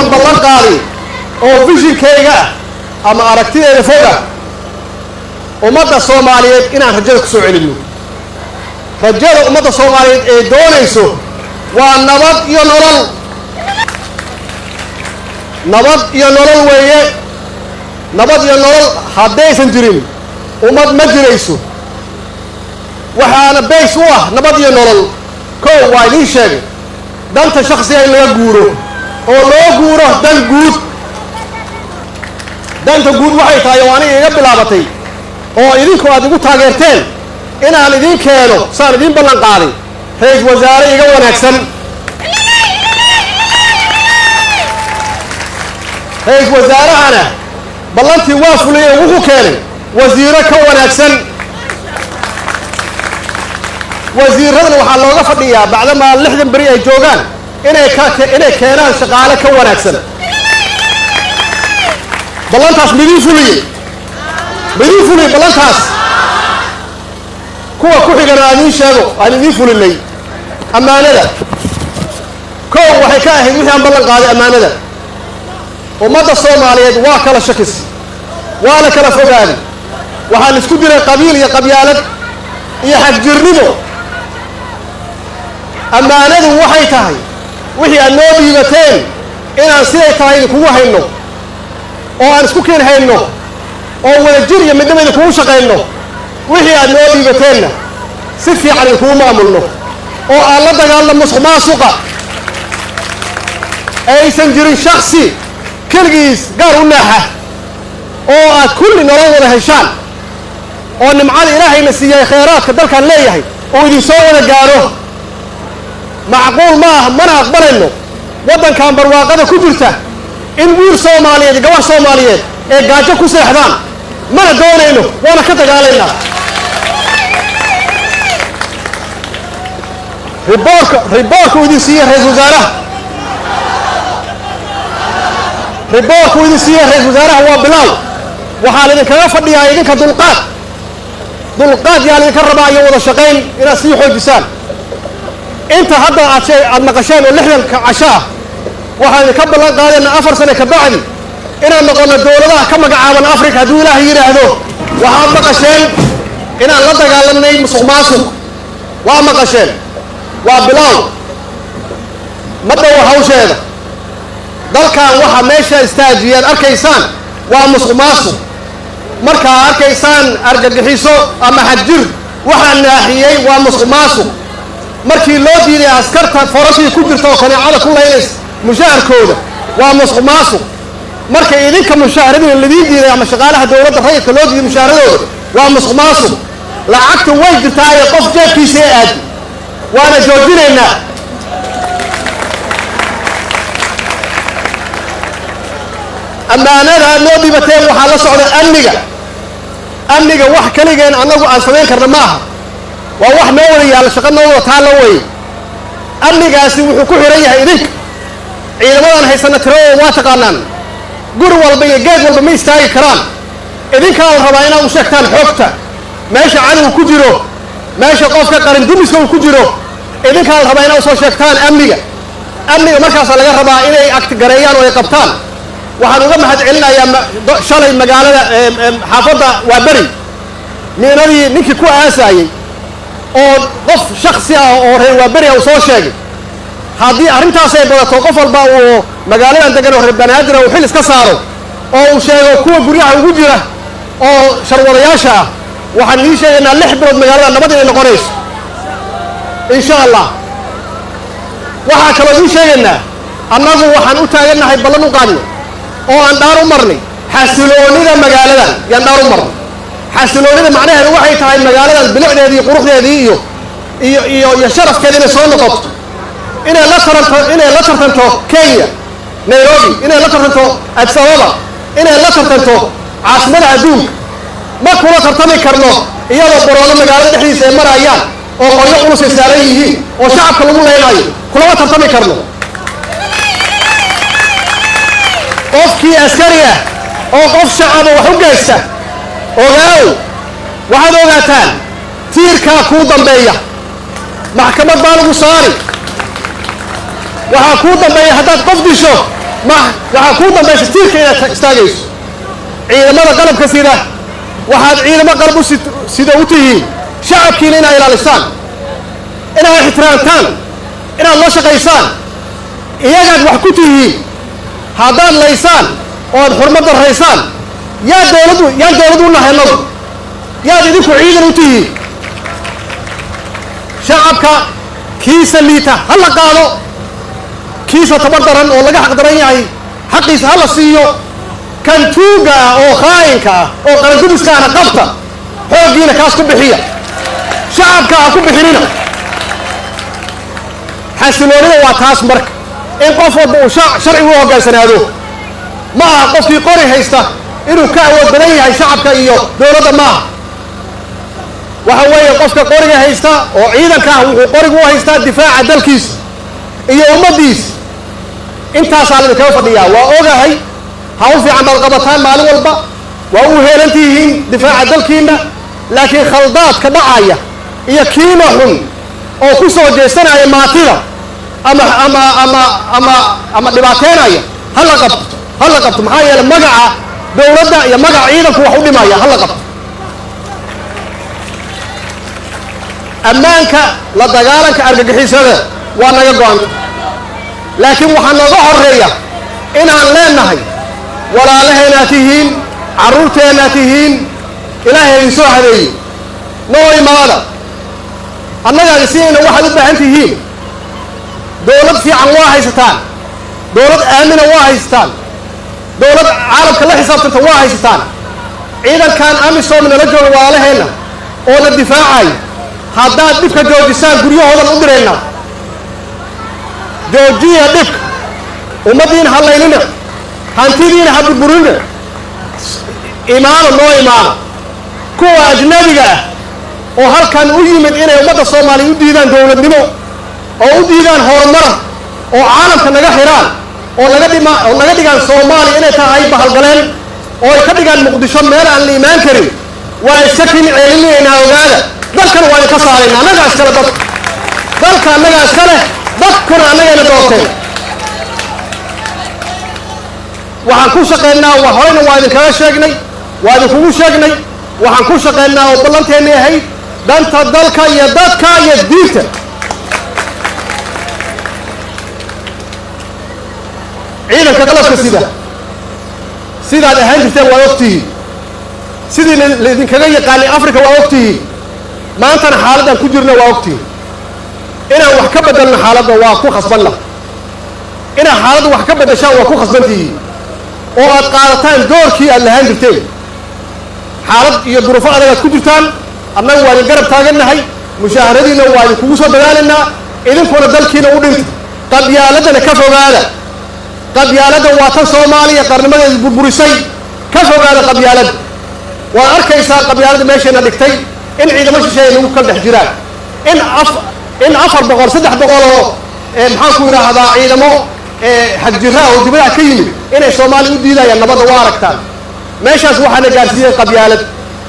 kaloon ballan qaaday oo vision-kayga ah ama aragtideeda foga, ummadda Soomaaliyeed inaan rajada ku soo celinno. Rajada ummadda Soomaaliyeed ee doonayso waa nabad iyo nolol. Nabad iyo nolol weeye. Nabad iyo nolol haddaysan jirin, ummad ma jirayso. Waxaana base u ah nabad iyo nolol, kow, waa idiin sheegay, danta shaksiga in laga guuro oo loo guuro dan guud. Danta guud waxay tahay, oo aniga iga bilaabatay oo idinku aad igu taageerteen, inaan idiin keeno, saan idiin ballan qaaday, ra-iisul wasaare iga wanaagsan. Ra-iisul wasaarahana ballantii waa fuliyey, wuxuu keenay wasiiro ka wanaagsan. Wasiiradana waxaa looga fadhiyaa, bacdamaa 60 beri ay joogaan, inay keenaan shaqaale ka wanaagsan. Ballantaas midiin fuliyey? Midiin fuliyey ballantaas? Kuwa ku xigana aan idiin sheego aan idiin fulinay. Ammaanada kow waxay ka ahayd wixii aan ballan qaaday. Ammaanada ummadda Soomaaliyeed waa kala shakis, waa la kala fogaaday, waxaa la isku diray qabiil iyo qabyaalad iyo xagjirnimo. Ammaanadu waxay tahay wixii aad noo dhiibateen inaan siday tahay idinkugu hayno, oo aan isku keen hayno, oo wadajir iyo midnimo idinkugu shaqayno. Wixii aad noo dhiibateenna si fiican idinkugu maamulno, oo aan la dagaalno musuq maasuqa. Aysan jirin shaksi keligiis gaar u naaxa, oo aad kulli nolol wada heshaan, oo nimcada Ilaahayna siiyey, khayraadka dalkan leeyahay, oo idinsoo wada gaaro. Macquul ma ah, mana aqbalayno waddankan barwaaqada ku jirta in wiil Soomaaliyeed iyo gabar Soomaaliyeed ee gaajo ku seexdaan. Mana doonayno, waana ka dagaalaynaa. Riboorka uu idin siiyey ra-isul wasaaraha, riboorka uu idin siiyey ra-isul wasaaraha waa bilaaw. Waxaa laidinkaga fadhiyaa idinka dulqaad. Dulqaad yaa laidinka rabaa iyo wada shaqayn inaad sii xoojisaan. Inta hadda aad maqasheen oo 60-ka casho ah, waxaan idinka ballan qaadayna 4 sane ka bacdi inaan noqono dowladaha ka magacaaban Africa, hadduu Ilaahay yidhaahdo. Waxaad maqasheen inaan la dagaalamnay musuq maasuq, waa maqasheen. Waa bilaaw, ma dhowo hawsheeda. Dalkan waxa meesha istaajiyaad arkaysaan waa musuq maasuq. Markaa arkaysaan argagixiso ama xagjir, waxaa naaxiyey waa musuq maasuq. Markii loo diiday askarta forashii ku jirta oo kaneecada ku laynaysa mushaharkooda, waa musuq maasuq. Marka idinka mushaaharadiina ladiin diiday ama shaqaalaha dowladda rayidka loo diiday mushaaharadooda, waa musuq maasuq. Lacagta way jirtaa ee qof jeebkiisa ee aadi, waana joojinaynaa. Ammaanada aad noo dhibateen waxaa la socda amniga. Amniga wax keligeen annagu aan samayn karna ma aha, waa wax noo wada yaalla, shaqo noo wada taalla weye. Amnigaasi wuxuu ku xiran yahay idinka. Ciidamadan haysana tiradooda waa taqaanaan, guri walba iyo geed walba ma istaagi karaan. Idinkaa la rabaa inaad u sheegtaan xogta meesha cadowga ku jiro, meesha qofka qarin dumiska uu ku jiro. Idinkaa la rabaa inaad usoo sheegtaan amniga. Amniga markaasaa laga rabaa inay agtigareeyaan oo ay qabtaan. Waxaan uga mahad celinayaa shalay magaalada xaafadda waa beri miinadii ninkii ku aasaayey, oo qof shaksi ah oo reer Waaberi ah uu soo sheegay. Haddii arrintaas ay badato, qof walba uu magaaladan degan oo reer Banaadir uu xil iska saaro oo uu sheego kuwa guryaha ugu jira oo sharwadayaasha ah, waxaan idiin sheegaynaa 6 bilood magaalada nabad inay noqonayso, insha Allah. Waxaa kaloo idiin sheegaynaa, annagu waxaan u taagannahay, ballan u qaadnay oo aan dhaar u marnay xasiloonida magaaladan. Yaan dhaar u marnay. Xasiloonida macnaheedu waxay tahay magaaladan bilicdeedii, quruxdeedii iyo sharafkeeda inay soo noqoto, inay la tartanto Kenya, Nairobi, inay la tartanto Addis Ababa, inay la tartanto caasimada adduunka. Ma kula tartami karno iyadoo boroono magaalada dhexdiisa ay marayaan oo qoryo culus ay saaran yihiin oo shacabka lagu leynayo. Kulama tartami karno. Qofkii askari ah oo qof shacaba wax u geysta, ogaaw, waxaad ogaataan tiirkaa kuu dambeeya, maxkamad baa lagu saari. Waxaa kuu dambeeya haddaad qof disho. Ma waxaa kuu dambaysa tiirka inaad istaagayso. Ciidamada qalabka sida, waxaad ciidamo qalab u sida u tihiin shacabkiina inaad ilaalisaan, inaad ixtiraamtaan, inaad la shaqaysaan. Iyagaad wax ku tihiin. Haddaad laysaan oo aad xurmad daraysaan, yaa dowladdu, yaan dowlad u nahay annagu? Yaad idinku ciidan u tihiin? Shacabka kiisa liita ha la qaado, kiisa tabar daran oo laga xaq daran yahay xaqiisa ha la siiyo, kan tuugga ah oo khaa'inka ah oo qarandubiskaana qabta. Xooggiina kaas ku bixiya, shacabka ha ku bixinina. Xasiloonida waa taas. Marka in qof walba uu sharcigu u hoggaansanaado ma aha. Qofkii qori haysta inuu ka awood badan yahay shacabka iyo dowladda maaha. Waxa weeye, qofka qoriga haysta oo ciidanka ah wuxuu qoriga u haystaa difaaca dalkiisa iyo ummaddiisa. Intaasaa laidinkaga fadhiyaa. Waa ogahay, hawl fiican baad qabataan maalin walba, waa u heelantihiin difaaca dalkiina, laakiin khaldaadka dhacaya iyo kiina xun oo ku soo jeesanaya maatida ama dhibaateynaya, ha la qabto, ha la qabto. Maxaa yeelay, magaca dowladda iyo magaca ciidanku wax u dhimaya, ha la qabto. Ammaanka, la dagaalanka argagixisada waa naga go-anta, laakiin waxaa nooga horeeya inaan leenahay: walaalaheenaad tihiin, carruurteennaad tihiin, Ilaahay idin soo hadeeye, noo imaada, annagaan isiinayna waxaad u baahan tihiin. Dowlad fiican waa haysataan, dowlad aamina waa haysataan, dowlad caalamka la xisaabtanta waa haysataan. Ciidankan AMISOM nala jooga, walaalaheenna oo na difaacayo, haddaad dhibka joojisaan, guryahoodan u diraynaa. Joojiya dhibka, ummaddiina ha laynina, hantidiina ha burburina. Imaano, noo imaano. Kuwa ajnabiga ah oo halkan u yimid inay ummadda Soomaaliya u diidaan dowladnimo oo u diidaan horumar oo caalamka naga xiraan oo naga dhima oo naga dhigaan Soomaaliya inay tahay bahalgaleen oo ay ka dhigaan Muqdisho meel aan la imaan karin, waa iska kin ceelinaynaa. Ogaada, dalkana waa idinka saaraynaa. Annagaa iskale dadka, dalka annagaa iska leh, dadkuna annagayna doorteen. Waxaan ku shaqaynaa, waa horeyna waa idinkaga sheegnay, waa idinkugu sheegnay, waxaan ku shaqaynaa oo ballanteennay ahayd danta dalka iyo dadka iyo diinta. Ciidanka qalabka sida, sidaad ahaan jirteen waa ogtihiin, sidii laidinkaga yaqaanay Africa waa ogtihiin, maantana xaaladdan ku jirna waa ogtihiin. Inaan wax ka bedelno xaaladda waa ku khasbanna. Inaad xaaladda wax ka beddeshaan waa ku khasbantihiin oo aad qaadataan doorkii aad lahaan jirteen. Xaalad iyo duruufo adag aad ku jirtaan, annagu waa idin garab taagannahay, mushaharadiinna waa idinkugu soo dadaalaynaa, idinkuna dalkiina u dhinta, qabyaaladdana ka fogaada. Qabyaaladda waa tan Soomaaliya qarnimadeeda burburisay. Ka fogaada qabyaaladda. Waad arkaysaa qabyaaladda meeshayna dhigtay, in ciidamo shisheeye lagu kala dhex jiraan, in 400, 300 oo maxaan ku idhaahdaa, ciidamo xagjiraha oo dibadaha ka yimid inay Soomaaliya u diidayaan nabadda. Waa aragtaan meeshaas waxaana gaarsiiyey qabyaalad.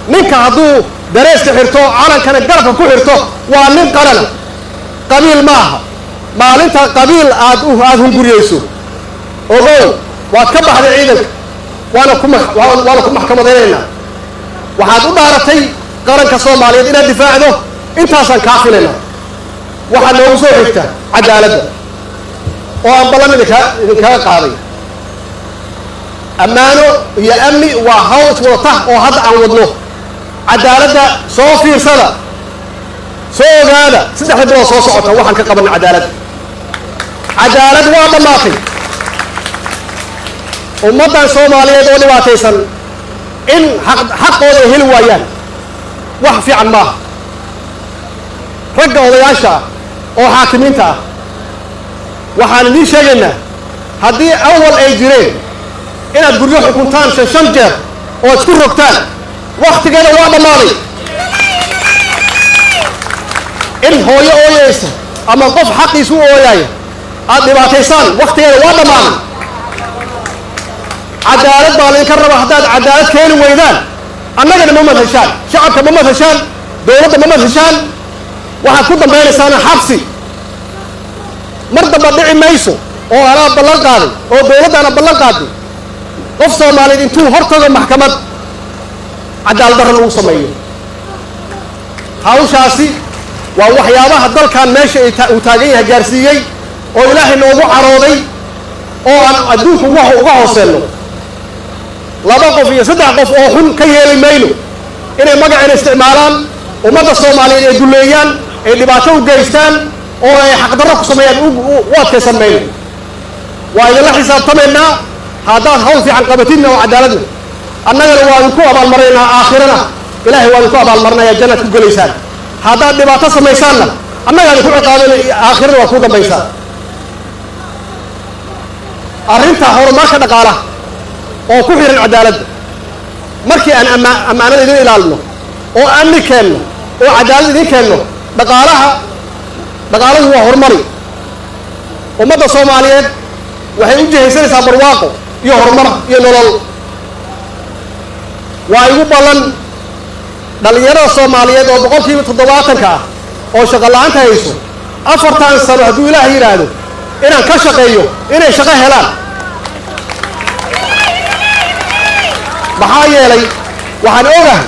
Ninka hadduu dareeska xirto, calankana garabka ku xirto, waa nin qarana, qabiil ma aha. Maalinta qabiil aad hunguriyeyso, ogow waad ka baxday ciidanka, waana ku maxkamadaynaynaa. Waxaad u dhaaratay qaranka Soomaaliyeed inaad difaacdo, intaasaan kaa filaynaa. Waxaa noogu soo xigta cadaaladda oo aan ballan idinkaga qaaday. Ammaano iyo amni waa hawl iswadata oo hadda aan wadno. Cadaaladda soo fiirsada, soo ogaada 3da bilood soo socota waxaan ka qabanay cadaaladda. Cadaalad waa dhammaatay. Ummaddan Soomaaliyeed oo dhibaataysan in xaqooda ay heli waayaan wax fiican maaha. Ragga odayaasha ah oo xaakimiinta ah, waxaan idiin sheegaynaa, haddii awal ay jireen inaad guryo xukuntaan shan shan jeer oo isku rogtaan, wakhtigeeda waa dhammaaday. In hooyo ooyeysa ama qof xaqiisa u ooyaaya aad dhibaataysaan, wakhtigeeda waa dhammaaday. Cadaalad baa laydinka raba. Haddaad cadaalad keeni weydaan, annagana ma madhashaan, shacabka ma madhashaan, dowladda ma madhashaan, waxaad ku dambaynaysaana xabsi. Mar damba dhici mayso. Oo anaa ballan qaaday oo dowladdaana ballan qaaday, qof Soomaaliyeed intuu hortago maxkamad cadaalad darro lagu sameeyo. Hawshaasi waa waxyaabaha dalkan meesha uu taagan yahay gaarsiiyey oo Ilaahay noogu carooday oo aan adduunka uga hooseenno. Laba qof iyo saddex qof oo xun ka yeeli mayno inay magaceena isticmaalaan, ummadda Soomaaliyeed ay dulleeyaan, ay dhibaato u geystaan oo ay xaqdarro ku sameeyaan. U adkaysan mayno. Waa idinla xisaabtamaynaa. Haddaad hawl fiican qabatidna oo cadaaladna, annagana waa idinku abaalmarinaynaa. Aakhirana Ilaahay waa idinku abaalmarinaya, jannaad ku gelaysaan. Haddaad dhibaato samaysaanna, annagaa idinku ciqaabayna, aakhirana waa ku dambaysaa. Arrinta horumarka dhaqaalaha oo ku xiran cadaaladda, markii aan ammaanada idin ilaalino oo amni keenno oo cadaalad idin keenno, dhaqaalahu waa horumari. Ummadda Soomaaliyeed waxay u jihaysanaysaa barwaaqo iyo horumar iyo nolol. Waa igu ballan dhallinyarada Soomaaliyeed oo 70%-ka ah oo shaqo la-aanta hayso, 4tan sano hadduu Ilaah yidhaahdo inaan ka shaqeeyo inay shaqo helaan. Maxaa yeelay, waxaan ogahay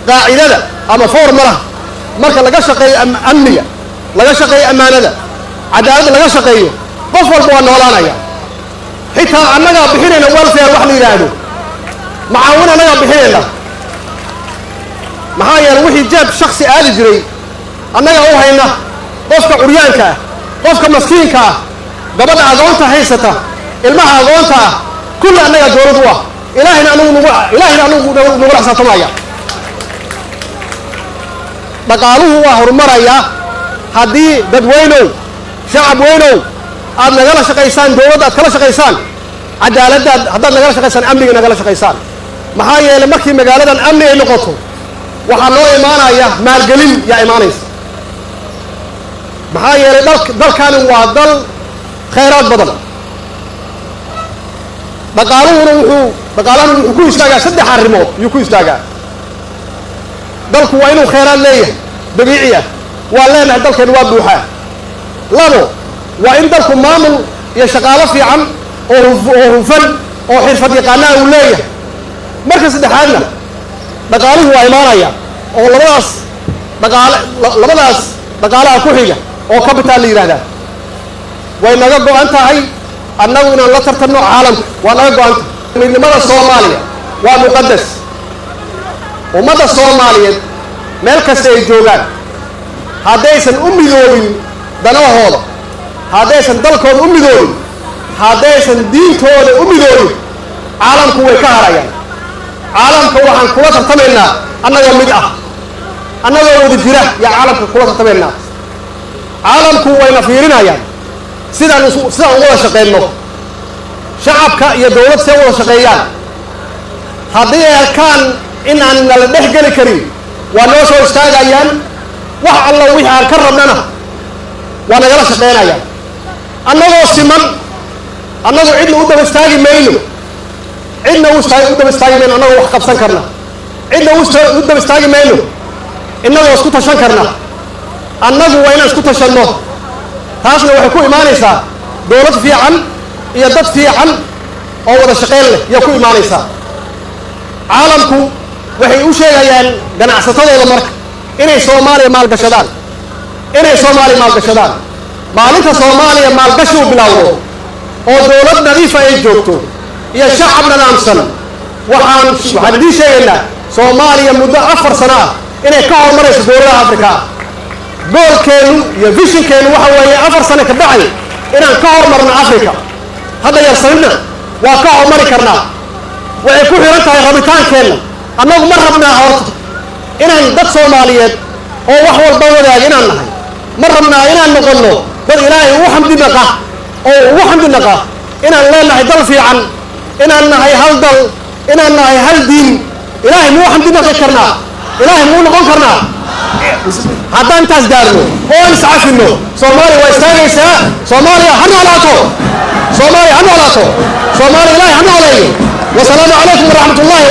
qaacidada ama formulaha marka laga shaqeeyo amniga, laga shaqeeyo ammaanada, cadaaladda laga shaqeeyo, qof walba waa noolaanaya. Xitaa annagaa bixinayna welfare wax la yidhaahdo, macaawin annagaa bixinayna. Maxaa yeelay, wixii jeeb shaksi aadi jiray annagaa u hayna qofka curyaanka ah, qofka maskiinka ah, gabadha agoonta haysata, ilmaha agoonta ah, kulli annagaa dowlad u ah. Ilaahayna anagu nagula xisaabtamaya. Dhaqaaluhu waa horumarayaa haddii dadweynow, shacab weynow, aad nagala shaqaysaan dowladda, aad kala shaqaysaan cadaaladdaad, haddaad nagala shaqaysaan amniga, nagala shaqaysaan. Maxaa yeelay, markii magaaladan amni ay noqoto, waxaa noo imaanaya maalgelin yaa imaanaysa. Maxaa yeelay, dalkani waa dal khayraad badan. Dhaqaaluhuna wuxuu ku istaagaa saddex arrimood yuu ku istaagaa. Dalku waa inuu khayraad leeyahay dabiici ah. Waa leenahay, dalkeenu waa buuxaa. Labo, waa in dalku maamul iyo shaqaalo fiican oo hufan oo xirfad yaqaanaa uu leeyahay. Marka saddexaadna dhaqaaluhu waa imaanaya oo labadaas dhaqaale, labadaas dhaqaalaha ku xiga oo capital la yidhahdaa. Way naga go-an tahay annagu inaan la tartanno caalamka. Waa naga go-an tahay. Midnimada Soomaaliya waa muqadas. Ummadda Soomaaliyeed meel kasta ay joogaan, haddaysan u midoobin danahooda, haddaysan dalkooda u midoobin, haddaysan diintooda u midoobin, caalamku way ka harayaan. Caalamka waxaan kula tartamaynaa annagoo mid ah, annagoo wada jira yaa caalamka kula tartamaynaa. Caalamku wayna fiirinayaan sidaan ugu wada shaqeyno, shacabka iyo dowlad see wada shaqeeyaan. Haddii ay arkaan in aan nala dhex geli karin, waa noo soo istaagayaan. Wax alla wixii aan ka rabnana waa nagala shaqeynayaan annagoo siman. Annagu cidna u daba istaagi mayno, cidna u daba istaagi mayno. Annagoo wax qabsan karna cidna u daba istaagi mayno. Innagoo isku tashan karna, annagu waa inaan isku tashanno. Taasna waxay ku imaanaysaa dowlad fiican iyo dad fiican oo wada shaqayn leh yaa ku imaanaysaa. Caalamku waxay u sheegayaan ganacsatadooda marka inay Soomaaliya maalgashadaan, inay Soomaaliya maalgashadaan. Maalinta Soomaaliya maalgashi u bilowdo oo dowlad nadiifa ay joogto iyo shacab nadaamsan, waxaan idiin sheegaynaa Soomaaliya muddo 4 sano ah inay ka horumarayso dowladaha Afrika ah. Goalkeenu iyo visionkeennu waxa weeye 4 sano ka bacdi inaan ka horumarno Africa. Hadda yarsanina waa ka horumari karnaa. Waxay ku xiran tahay rabitaankeenna. Annagu ma rabnaa horta inaan dad Soomaaliyeed oo wax walba wadaaga inaan nahay? Ma rabnaa inaan noqonno dad Ilaahay ugu xamdi naqa oo ugu xamdi naqa inaan leenahay dal fiican, inaan nahay hal dal, inaan nahay hal diin? Ilaahay muu xamdi naqi karnaa? Ilaahay muu noqon karnaa? Haddaan intaas gaarno oo aan iscafino, Soomaaliya waa istaagaysaa. Soomaaliya ha noolaato! Soomaaliya ha noolaato! Soomaaliya Ilaahay ha nooleeyo! Wasalaamu calaykum waraxmat ullahi.